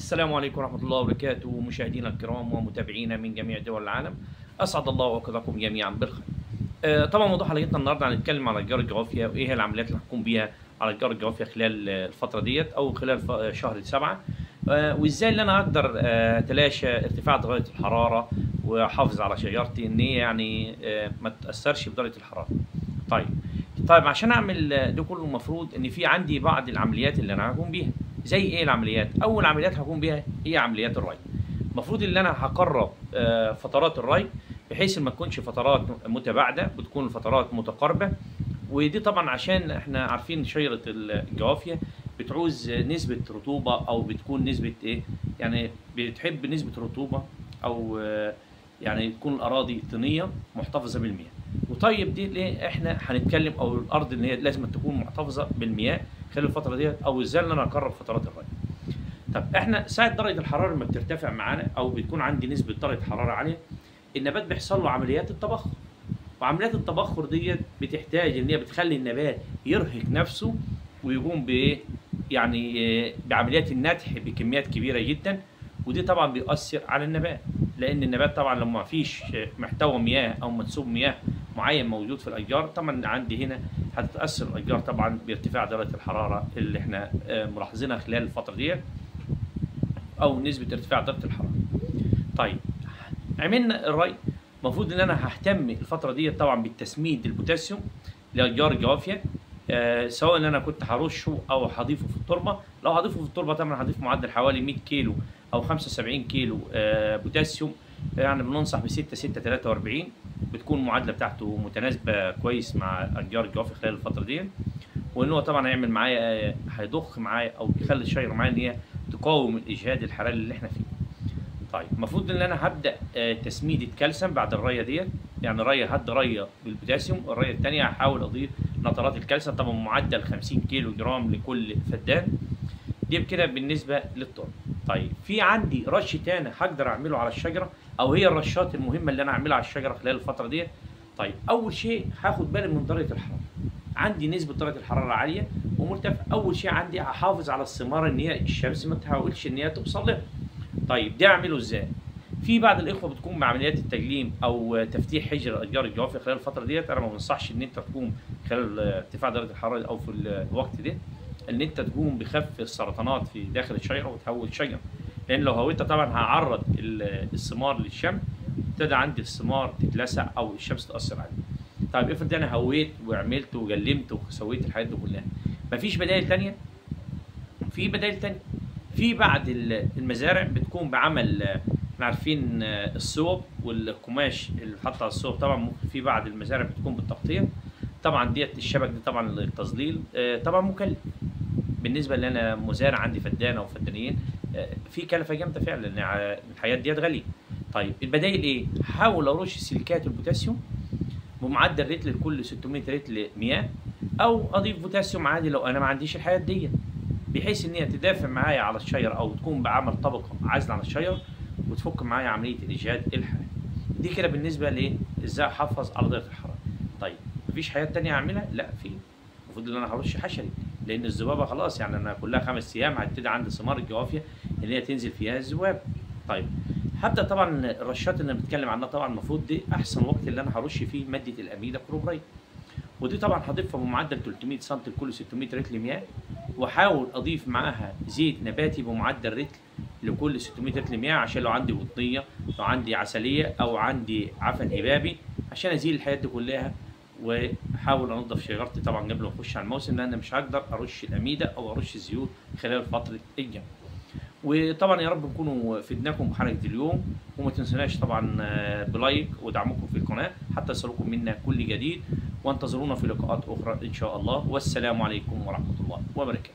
السلام عليكم ورحمة الله وبركاته مشاهدينا الكرام ومتابعينا من جميع دول العالم، أسعد الله أوقاتكم جميعا بالخير. طبعا موضوع حلقتنا النهارده هنتكلم على اشجار الجوافيا وايه هي العمليات اللي هنقوم بيها على اشجار الجوافيا خلال الفترة ديت او خلال شهر 7، وازاي اللي انا اقدر اتلاشى ارتفاع درجة الحرارة واحافظ على شجرتي ان هي يعني ما تتأثرش بدرجة الحرارة. طيب عشان اعمل ده كله المفروض ان في عندي بعض العمليات اللي انا هقوم بيها. زي ايه العمليات؟ اول عمليات هقوم بيها هي عمليات الري. المفروض ان انا هقرب فترات الري بحيث ما تكونش فترات متباعدة، بتكون الفترات متقاربة. ودي طبعا عشان احنا عارفين شجرة الجوافيه بتعوز نسبه رطوبة، او بتكون نسبه ايه يعني بتحب نسبه رطوبة، او يعني تكون الاراضي طينيه محتفظة بالمياه. وطيب دي ليه احنا هنتكلم، او الارض اللي هي لازم تكون محتفظة بالمياه خلال الفترة ديت، او ازاي ان انا اقرب فترات الري. طب احنا ساعة درجه الحرارة لما بترتفع معانا او بتكون عندي نسبه درجه حرارة عالية، النبات بيحصل له عمليات التبخر، وعمليات التبخر ديت بتحتاج ان هي بتخلي النبات يرهق نفسه ويقوم بايه يعني بعمليات النتح بكميات كبيرة جدا. ودي طبعا بيؤثر على النبات، لان النبات طبعا لما ما فيش محتوى مياه او منسوب مياه معين موجود في الاشجار، طبعا عندي هنا هتتاثر الاشجار طبعا بارتفاع درجه الحرارة اللي احنا ملاحظينها خلال الفترة دي، او نسبه ارتفاع درجه الحرارة. طيب عملنا الري، المفروض ان انا ههتم الفترة دي طبعا بالتسميد البوتاسيوم لاشجار الجوافيه، سواء ان انا كنت هرشه او هضيفه في التربة. لو هضيفه في التربة طبعا هضيف معدل حوالي 100 كيلو او 75 كيلو بوتاسيوم، يعني بننصح ب 6 6 43، بتكون المعادلة بتاعته متناسبة كويس مع اشجار الجوافه خلال الفترة دي. وان هو طبعا هيعمل معايا، هيضخ معايا او بيخلي الشجرة معايا ان هي تقاوم الاجهاد الحراري اللي احنا فيه. طيب المفروض ان انا هبدا تسميده كالسيوم بعد الريه ديت، يعني ريه هد ريه بالبوتاسيوم، والريه الثانية هحاول اضيف نترات الكالسيوم طبعا معدل 50 كيلو جرام لكل فدان. دي كده بالنسبة للتربه. طيب في عندي رش تاني هقدر اعمله على الشجرة، او هي الرشات المهمة اللي انا اعملها على الشجرة خلال الفترة دي. طيب اول شيء هاخد بالي من درجه الحرارة، عندي نسبه درجه الحرارة عالية ومرتفعه. اول شيء عندي هحافظ على الثمار ان هي الشمس ما تحاولش ان هي توصل لها. طيب ده اعمله ازاي؟ في بعض الاخوة بتقوم بعمليات التجليم او تفتيح حجر اشجار الجوافه خلال الفترة ديت. انا ما بنصحش ان انت تقوم خلال ارتفاع درجه الحرارة او في الوقت ده ان انت تقوم بخف السرطانات في داخل الشجرة وتهوي الشجرة، لان لو هويتها طبعا هعرض الثمار للشمس، ابتدى عندي الثمار تتلسع او الشمس تاثر عليه. طيب افرض انا هويت وعملت وجلمت وسويت الحاجات دي كلها، مفيش بدائل ثانية؟ في بدائل ثانية. في بعض المزارع بتقوم بعمل، احنا عارفين الصوب والقماش اللي بيتحط على الصوب، طبعا ممكن في بعض المزارع بتقوم بالتغطيه طبعا ديت الشبك دي طبعا للتظليل، طبعا مكلف. بالنسبة ان انا مزارع عندي فدان او فدانين، في كلفه جامدة فعلا لان الحاجات ديت غالية. طيب البدائل ايه؟ حاول ارش سيليكات البوتاسيوم بمعدل رتل لكل 600 رتل مياه، او اضيف بوتاسيوم عادي لو انا ما عنديش الحاجات ديت، بحيث ان هي تدافع معايا على الشجرة او تكون بعمل طبقه عازله على الشجرة وتفك معايا عملية الاجهاد الحراري. دي كده بالنسبة لايه؟ ازاي احافظ على درجه الحرارة. طيب مفيش حاجات تانية اعملها؟ لا، في. المفروض ان انا هرش حشري، لان الذبابة خلاص يعني انا كلها 5 ايام هتبتدي عندي ثمار الجوافيه اللي هي تنزل فيها الذباب. طيب هبدا طبعا الرشات اللي انا بتكلم عنها، طبعا المفروض دي احسن وقت اللي انا هرش فيه مادة الاميده كلوبريد، ودي طبعا هضيفها بمعدل 300 سم لكل 600 رتل مياه، واحاول اضيف معاها زيت نباتي بمعدل رتل لكل 600 رتل مياه، عشان لو عندي قطنيه، لو عندي عسلية، او عندي عفن هبابي، عشان ازيل الحاجات دي كلها. واحاول انضف شجرتي طبعا قبل ما اخش على الموسم، لان مش هقدر ارش الاميده او ارش الزيوت خلال فترة الجمع. وطبعا يا رب نكونوا فدناكم بحلقة اليوم، وما تنسوناش طبعا بلايك ودعمكم في القناة حتى يصلكم منا كل جديد، وانتظرونا في لقاءات اخرى ان شاء الله. والسلام عليكم ورحمة الله وبركاته.